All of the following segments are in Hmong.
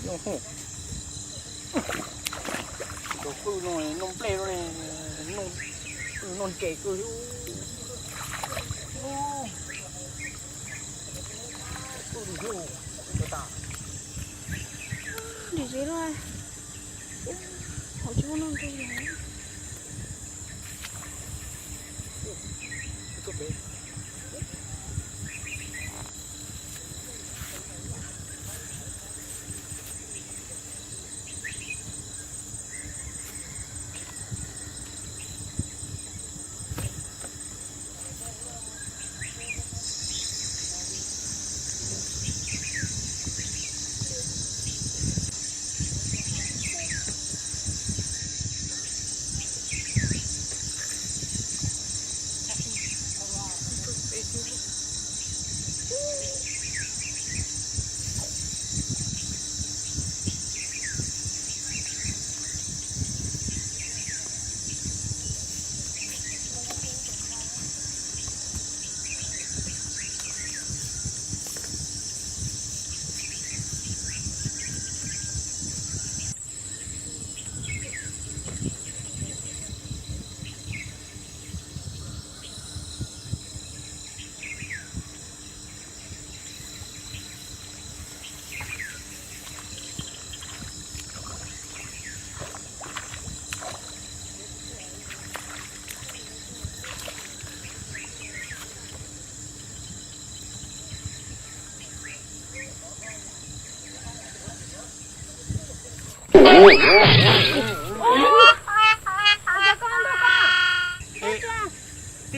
Tus qwj no noj nplej no ne, noj ntses kawg li. Dim tsev lawm, hauv tsis muaj neeg tuaj. Twb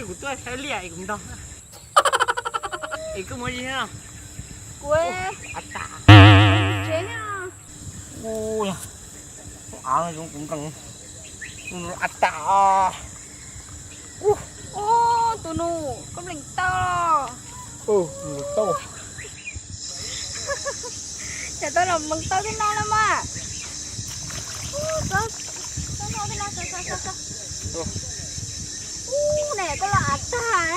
kuv tuaj saib liaj es kuv ntog. Es koj muaj dab tsi thiab? Kuv, a tas, tsev thiab. Ua, av no zoo kuv nplees, a tas. Ub, tus nus, koj nplees tau. Nplees tau. Cas tau los nplees tau tej no los mas. Ub, txhob, txhob noj tej no, txhob, txhob, txhob, txhob. Ub, ne koj los av tag.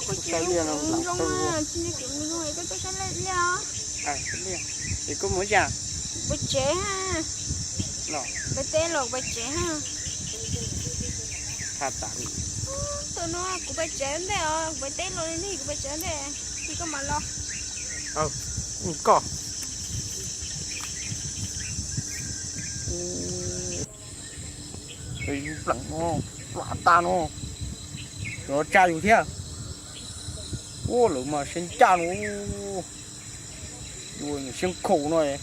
Koj tsis nco kuv zoo, tsis nco kuv zoo es koj tuaj saib liaj os. Es koj mus ua cas? Pais tsev ha. Pais teb los pais tsev ha. Tus no kuv pais tsev ntej os, kuv pais teb los li kuv pais tsev ntej, ces koj mam los. Koj. Pleev no, plam tas no, lawv tsa yus thiab. Ua lawv mas siab ncaj no, yus siab khaum no, niam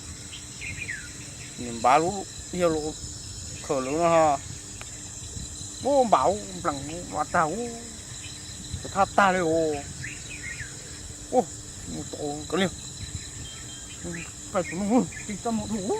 npav lub yog los khaws lawv no. Ua npav pleev no tag, thaj tag li os. Ua, mus tom kav liam, pais tus no, tsis txaj muag dhau.